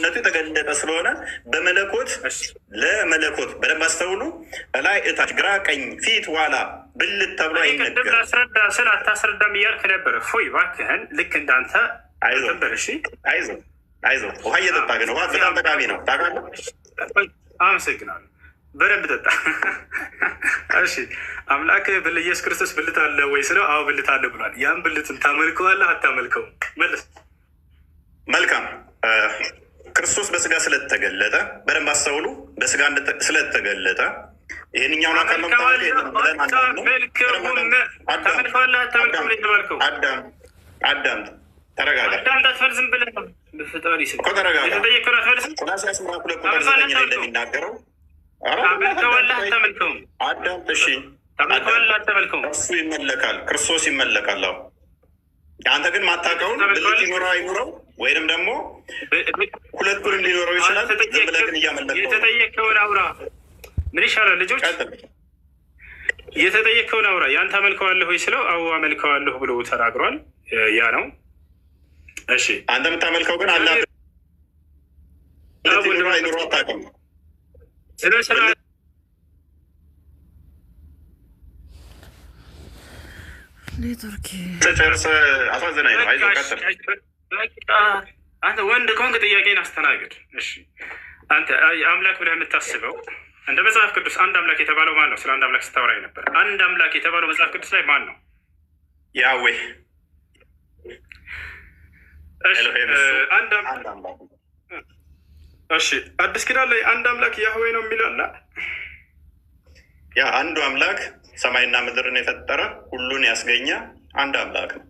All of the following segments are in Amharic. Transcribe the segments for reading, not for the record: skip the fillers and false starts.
ምንነቱ የተገለጠ ስለሆነ በመለኮት ለመለኮት በደንብ አስተውሉ። እላይ እታች፣ ግራ ቀኝ፣ ፊት ኋላ፣ ብልት ተብሎ እኔ ቅድም አይነገርም። ላስረዳ ስል አታስረዳም እያልክ ነበር። እፎይ እባክህን፣ ልክ እንዳንተ አይዞህ ነበር። እሺ አይዞህ አይዞህ። ውሃ እየጠጣ ግን ውሃ በጣም ጠቃሚ ነው ታውቃለህ። አመሰግናለሁ። በደንብ ጠጣ። እሺ አምላክ ኢየሱስ ክርስቶስ ብልት አለ ወይ ስለው አዎ ብልት አለ ብሏል። ያን ብልትን ታመልከዋለህ አታመልከውም? መልስ። መልካም። ክርስቶስ በስጋ ስለተገለጠ በደንብ አስተውሉ። በስጋ ስለተገለጠ ይህንኛውን አካል ነው የምታመልከው? ይህንን ብለን አናምንም። አታመልከውም። ታመልከዋለህ አታመልከውም ነው የተባልከው። አዳም አዳም ተረጋጋ አዳም አትበል፣ ዝም ብለህ ነው። በፈጣሪ ስም እኮ ተረጋጋ። የተጠየቅከውን አትመልስም። ቆላስይስ ምዕራፍ 2 ቁጥር 9 ላይ እንደሚናገረው ኧረ ታመልከዋለህ አታመልከውም? አዳም እሺ፣ ታመልከዋለህ አታመልከውም? እሱ ይመለካል፣ ክርስቶስ ይመለካል። አዎ አንተ ግን ማታውቀውን ብልት ይኑረው አይኑረው ወይንም ደግሞ ሁለቱንም ሊኖረው ይችላል። ዝም ብለህ ግን እያመለከው ነው። የተጠየቅከውን አውራ። ምን ይሻላል ልጆች? ቀጥል። የተጠየቅከውን አውራ። ያን ታመልከዋለህ ወይ ስለው አዎ አመልከዋለሁ ብሎ ተናግሯል። ያ ነው። እሺ አንተ የምታመልከው ግን አላህ ብልት ይኑረው አይኑረው አታውቅም። ስለ ስለ ኔትወርክ ጨርስ። አሳዝናኝ ነው። አይዞህ ቀጥል። በቃ አንተ ወንድ ከሆንክ ጥያቄን አስተናግድ። እሺ አንተ አምላክ ብለህ የምታስበው እንደ መጽሐፍ ቅዱስ አንድ አምላክ የተባለው ማን ነው? ስለ አንድ አምላክ ስታወራኝ ነበር። አንድ አምላክ የተባለው መጽሐፍ ቅዱስ ላይ ማን ነው? ያዌ። እሺ ኤሎሄም እሱ አንድ አምላክ አንድ አምላክ ነው። እሺ አዲስ ኪዳን ላይ አንድ አምላክ ያህዌ ነው የሚል አለ? ያ አንዱ አምላክ ሰማይና ምድርን የፈጠረ ሁሉን ያስገኘ አንድ አምላክ ነው።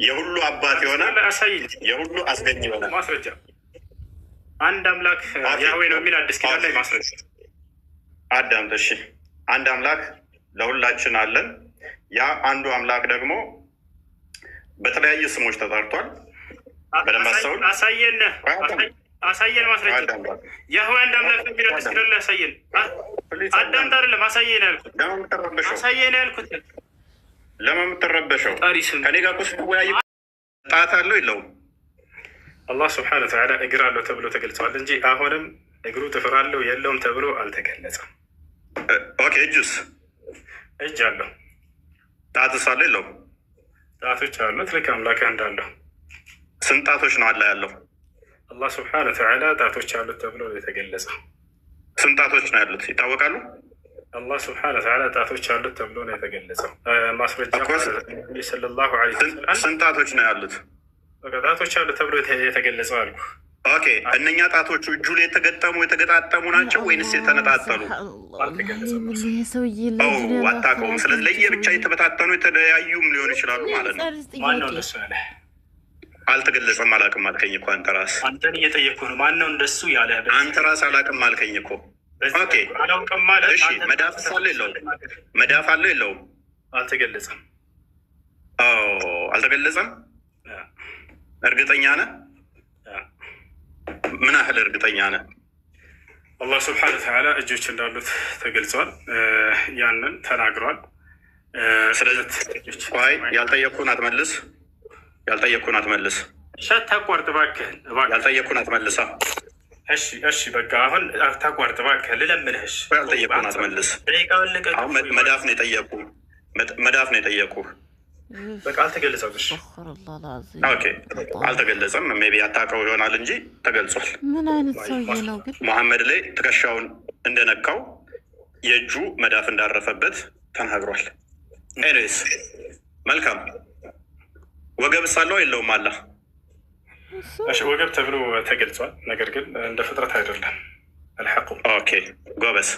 የሁሉ አባት የሆነ አሳይኝ የሁሉ አስገኝ የሆነ ማስረጃ። አንድ አምላክ ያህዌ ነው የሚል አዲስ ኪዳን ላይ ማስረጃ። አዳምጥ። እሺ አንድ አምላክ ለሁላችን አለን። ያ አንዱ አምላክ ደግሞ በተለያዩ ስሞች ተጠርቷል። በደንብ አስተውል። አሳየን፣ አሳየን ማስረጃ። አዳምጥ። ያህዌ አንድ አምላክ ነው የሚል አዲስ ኪዳን ላይ አሳየን። አዳምጥ አይደለም አሳየን ያልኩት፣ ለምን የምትረበሸው? አሳየን ያልኩት። ለምን የምትረበሸው? ፈጣሪ ስም ከኔ ጋር እኮ ስትወያይ ጣት አለው የለውም? አላህ ስብሐነ ወተዓላ እግር አለው ተብሎ ተገልጿል እንጂ አሁንም እግሩ ጥፍር አለው የለውም ተብሎ አልተገለጸም። Okay፣ እጁስ? እጅ አለው፣ ጣትስ አለው የለውም? ጣቶች አሉት። ልክ አምላክህ እንዳለው። ስንት ጣቶች ነው አላህ ያለው? አላህ ስብሐነ ወተዓላ ጣቶች አሉት ተብሎ ነው የተገለጸው። ስንት ጣቶች ነው ያሉት ይታወቃሉ? አላህ ስብሐነ ወተዓላ ጣቶች አሉት ተብሎ ነው የተገለጸው። ማስረጃ እኮ ነቢ ሰለላሁ ዐለይሂ ወሰለም ስንት ጣቶች ነው ያሉት? በቃ ጣቶች አሉት ተብሎ የተገለጸው አልኩ። Okay፣ እነኛ ጣቶቹ እጁ ላይ የተገጠሙ የተገጣጠሙ ናቸው ወይንስ የተነጣጠሉ? አልተገለጸም። ይሄ ሰውዬ ኦ አታውቀውም። ስለዚህ ለየብቻ የተበታተኑ የተለያዩም ሊሆኑ ይችላሉ ማለት ነው። ማነው እንደሱ ያለ? አልተገለጸም። አላውቅም አልከኝ እኮ አንተ ራስህ። አንተን እየጠየቅኩ ነው። ማነው እንደሱ ያለ? አንተ ራስህ አላውቅም አልከኝ እኮ። Okay አላውቅም ማለት እሺ፣ አንተ መዳፍ አለው የለውም? መዳፍ አለው የለውም? አልተገለጸም። ኦ አልተገለጸም። እርግጠኛ ነህ? ምን ያህል እርግጠኛ ነህ? አላህ ስብሐነ ወተዓላ እጆች እንዳሉት ተገልጿል። ያንን ተናግሯል። ስለዚህ ቆይ፣ ያልጠየቅኩህን አትመልስ። ያልጠየቅኩህን አትመልስ። እሺ አታቋርጥ እባክህን፣ እባክህን። ያልጠየቅኩህን አትመልሳ። እሺ እሺ፣ በቃ አሁን አታቋርጥ እባክህን፣ ልለምንህ። እሺ ያልጠየቅኩህን አትመልስ። ደቂቃውን ልቀቅ። አሁን መዳፍ ነው የጠየቅኩህ። መዳፍ ነው የጠየቅኩህ። በቃ አልተገለጸም። እሺ Okay፣ አልተገለጸም። Maybe አታውቀው ይሆናል እንጂ ተገልጿል። ምን አይነት ሰውዬ ነው ግን? መሐመድ ላይ ትከሻውን እንደነካው የእጁ መዳፍ እንዳረፈበት ተናግሯል። Anyways መልካም። ወገብ ሳለው የለውም አላህ? እሺ ወገብ ተብሎ ተገልጿል። ነገር ግን እንደ ፍጥረት አይደለም። አልሐቁ Okay ጎበዝ።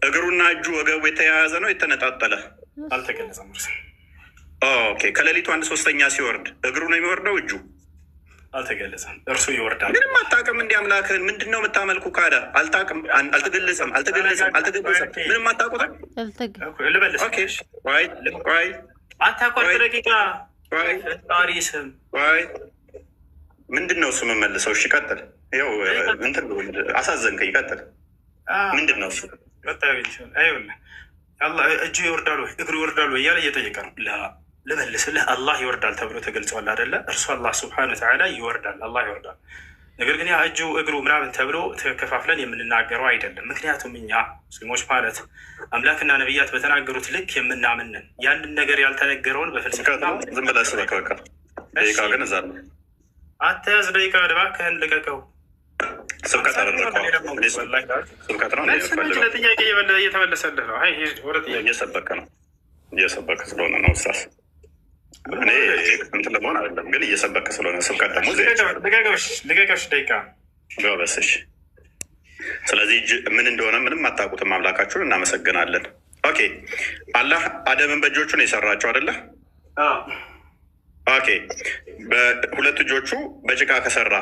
እግሩና እጁ ወገቡ የተያያዘ ነው የተነጣጠለ? አልተገለጸም። እርሱ Okay። ከሌሊቱ አንድ ሶስተኛ ሲወርድ እግሩ ነው የሚወርደው እጁ? አልተገለጸም። እርሱ ይወርዳል። ምንም አታውቅም። እንዲህ አምላክህን ምንድን ነው የምታመልኩ? ካዳ አልታውቅም። አልተገለጸም፣ አልተገለጸም፣ አልተገለጸም። ምንም አታውቁትም። ልመልስ። Okay ቆይ ቆይ አታቋርጥ ደቂቃ ቆይ ፈጣሪ ስም ቆይ ምንድን ነው እሱ የምመልሰው? እሺ ቀጥል። ይኸው እንትን አሳዘንከኝ። ቀጥል። ምንድን ነው እሱ? ይኸውልህ አላህ እጁ ይወርዳል ወይ እግሩ ይወርዳል ወይ እያለ እየጠየቀ ነው። ልመልስልህ፣ አላህ ይወርዳል ተብሎ ተገልጿል አይደለ? እርሱ አላህ ስብሐነ ወተዓላ ይወርዳል። አላህ ይወርዳል። ነገር ግን ያ እጁ እግሩ ምናምን ተብሎ ተከፋፍለን የምንናገረው አይደለም። ምክንያቱም እኛ ሙስሊሞች ማለት አምላክና ነቢያት በተናገሩት ልክ የምናምንን ያንን ነገር ያልተነገረውን ስብከት በፍልስፍና ነው። ዝም ብለህ ስበክ በቃ። እሺ ደቂቃ ግን እዛ ነው። አተያዝ ደቂቃ እባክህን ልቀቀው። ስብከት አደረግከው። እኔ ስብከት ነው እንደ መልስ ነው እንጂ የምፈልገው። ለጥያቄ እየተመለሰልህ ነው። አይ ሂድ ወደ ጥያቄ። እየሰበከ ነው፣ እየሰበከ ስለሆነ ነው ኡስታዝ። ምንም እኔ ማለት አይደለም። እንትን ለመሆን አይደለም፣ ግን እየሰበከ ስለሆነ ስብከት ደግሞ እዚህ ልቀቀው፣ አይቻልም። ልቀቀው፣ እሺ፣ ልቀቀው፣ እሺ፣ ደቂቃ። ጎበዝ። እሺ። ስለዚህ እጅ ምን እንደሆነ ምንም አታውቁትም። አምላካችሁን እናመሰግናለን። Okay፣ አላህ አደምን በእጆቹ ነው የሰራቸው አይደለ? አዎ። Okay፣ በሁለት እጆቹ በጭቃ ከሰራ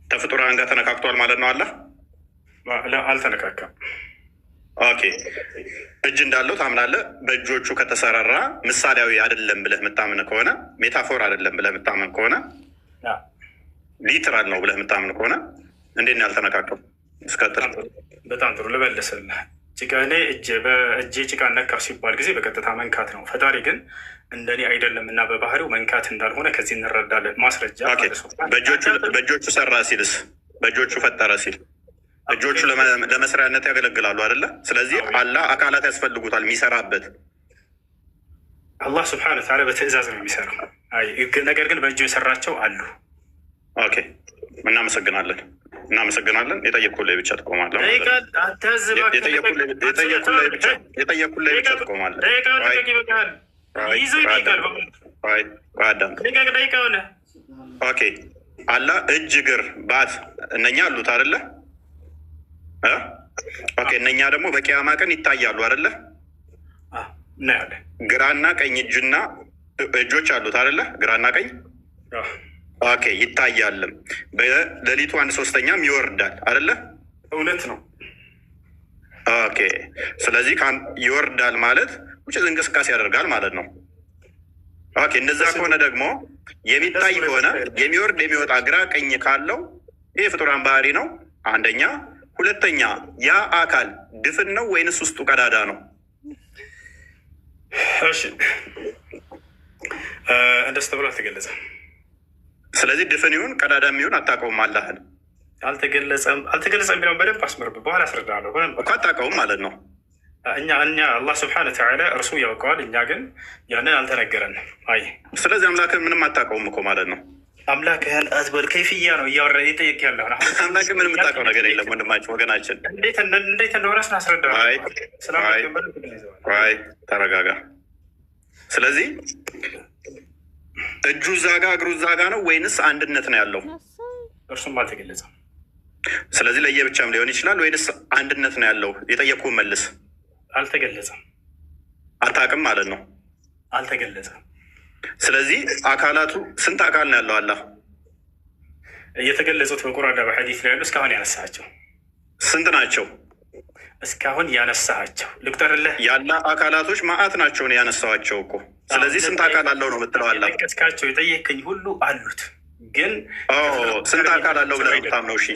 ከፍጡራን ጋር ተነካክቷል ማለት ነው አላህ። አልተነካካም። Okay፣ እጅ እንዳለው ታምናለህ። በእጆቹ ከተሰራራ ምሳሌያዊ አይደለም ብለህ የምታምን ከሆነ፣ metaphor አይደለም ብለህ የምታምን ከሆነ፣ literal ነው ብለህ የምታምን ከሆነ እንዴት ነው ያልተነካከው? እስከጥል። በጣም ጥሩ ልመልስልህ። ጭቃ እኔ በእጄ ጭቃ ነካው ሲባል ጊዜ በቀጥታ መንካት ነው። ፈጣሪ ግን እንደኔ አይደለም እና በባህሪው መንካት እንዳልሆነ ከዚህ እንረዳለን። ማስረጃ Okay፣ በእጆቹ ሰራ ሲልስ፣ በእጆቹ ፈጠረ ሲል እጆቹ ለመስሪያነት ያገለግላሉ አይደለ? ስለዚህ አላህ አካላት ያስፈልጉታል የሚሰራበት። አላህ ስብሐነ ወተዓላ በትዕዛዝ ነው የሚሰራው። አይ ነገር ግን በእጁ የሰራቸው አሉ። Okay፣ እናመሰግናለን፣ እናመሰግናለን። የጠየቅኩህ ላይ ብቻ ትቆማለህ ማለት ነው። የጠየቅኩህ ላይ ብቻ ትቆማለህ። አዳምጥ። Okay፣ አላህ እጅ፣ እግር፣ ባት እነኛ አሉት አይደለ? Okay፣ እነኛ ደግሞ በቂያማ ቀን ይታያሉ አይደለ? እናያለን። ግራና ቀኝ እጅና እጆች አሉት አይደለ? ግራና ቀኝ። Okay፣ ይታያልም። በሌሊቱ አንድ ሶስተኛም ይወርዳል አይደለ? እውነት ነው። Okay፣ ስለዚህ ይወርዳል ማለት ውጭ እንቅስቃሴ ያደርጋል ማለት ነው። Okay፣ እንደዛ ከሆነ ደግሞ የሚታይ ከሆነ የሚወርድ የሚወጣ ግራ ቀኝ ካለው ይህ ፍጡራን ባህሪ ነው። አንደኛ። ሁለተኛ፣ ያ አካል ድፍን ነው ወይንስ ውስጡ ቀዳዳ ነው? እሺ፣ እንደሱ ተብሎ አልተገለጸም። ስለዚህ ድፍን ይሁን ቀዳዳ የሚሆን አታውቀውም። አላህን አልተገለጸም። አልተገለጸም የሚለውን በደንብ አስመርብ፣ በኋላ አስረዳለሁ። በደንብ እኮ አታውቀውም ማለት ነው። እኛ አላህ ስብሐነ ወተዓላ እርሱ ያውቀዋል፣ እኛ ግን ያንን አልተነገረንም። አይ ስለዚህ አምላክህን ምንም አታውቀውም እኮ ማለት ነው። አምላክህን አትበል፣ ከይፍያ ነው እያወራ እየጠየቅ ያለሁ። አምላክህ ምንም የምታውቀው ነገር የለም ወንድማችን፣ ወገናችን። እንዴት እንደሆነ ስናስረዳ አይ ተረጋጋ። ስለዚህ እጁ እዛ ጋ እግሩ እዛ ጋ ነው ወይንስ አንድነት ነው ያለው? እርሱም አልተገለጸም። ስለዚህ ለየብቻም ሊሆን ይችላል ወይንስ አንድነት ነው ያለው? የጠየቅኩህን መልስ። አልተገለጸም። አታውቅም ማለት ነው። አልተገለጸም። ስለዚህ አካላቱ ስንት አካል ነው ያለው አላህ? የተገለጹት በቁርአንና በሐዲስ ላይ ያሉ እስካሁን ያነሳቸው ስንት ናቸው? እስካሁን ያነሳቸው ልቁጠርልህ። ያለ አካላቶች ማአት ናቸውን ያነሳኋቸው እኮ። ስለዚህ ስንት አካል አለው ነው የምትለው? አላህ የጠቀስካቸው የጠየቅኝ ሁሉ አሉት። ግን ስንት አካል አለው ብለህ ነው የምታምነው? እሺ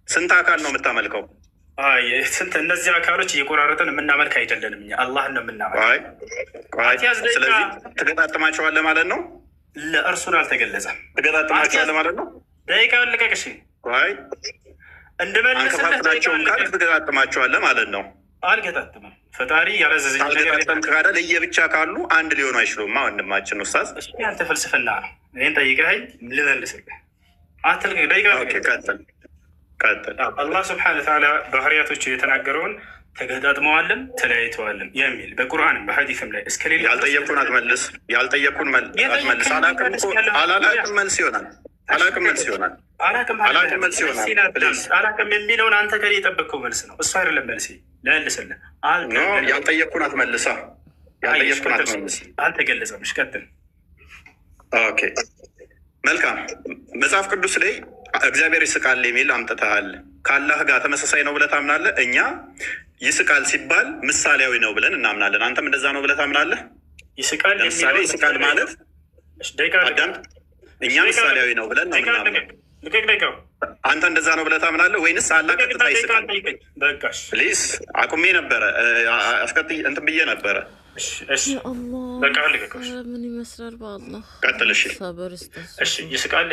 ስንት አካል ነው የምታመልከው? ስንት እነዚህ አካሎች እየቆራረጥን የምናመልክ አይደለንም። እኛ አላህን ነው የምናመልክ። ስለዚህ ትገጣጥማቸዋለህ ማለት ነው። ለእርሱን አልተገለጸም። ትገጣጥማቸዋለህ ማለት ነው። ደቂቃውን ልቀቅ። እሺ አይ አንከፋፍላቸውም ካልክ ትገጣጥማቸዋለህ ማለት ነው። አልገጣጥምም። ፈጣሪ ያላዘዘኝ አልገጣጠም ካለ ለየብቻ ካሉ አንድ ሊሆኑ አይችሉም። ወንድማችን ኡስታዝ፣ እሱ ያንተ ፍልስፍና ነው። እኔን ጠይቀኸኝ ልመልስልህ። አትልቀቅ። ደቂቃ ቀጥል ቀጥል። አላህ ስብሐነ ወተዓላ ባህሪያቶቹ የተናገረውን ተገጣጥመዋልም ተለያይተዋልም የሚል በቁርአንም በሐዲስም ላይ እስከሌለ ያልጠየቅኩን አትመልስ። ያልጠየቅኩን አትመልስ። አላቅም መልስ ይሆናል። አላቅም መልስ ይሆናል። አላቅም መልስ ይሆናል። አላቅም የሚለውን አንተ ከእኔ የጠበቅከው መልስ ነው። እሱ አይደለም መልሴ። ልመልስልህ። ያልጠየቅኩን አትመልሳ። ያልጠየቅኩን አትመልስ። አልተገለጸም። እሺ ቀጥል። Okay መልካም። መጽሐፍ ቅዱስ ላይ እግዚአብሔር ይስቃል የሚል አምጥተሃል። ከአላህ ጋር ተመሳሳይ ነው ብለህ ታምናለህ? እኛ ይስቃል ሲባል ምሳሌያዊ ነው ብለን እናምናለን። አንተም እንደዛ ነው ብለህ ታምናለህ? ይስቃል ለምሳሌ ይስቃል ማለት አዳምጥ፣ እኛ ምሳሌያዊ ነው ብለን ነው የምናምነው። አንተ እንደዛ ነው ብለህ ታምናለህ ወይንስ አላህ ቀጥታ ይስቃል? Please አቁሜ ነበረ፣ አስቀጥይ እንትን ብዬ ነበረ። ምን ይመስላል? በአላህ ቀጥል። እሺ ሰብር ይስጠው። ይስቃል።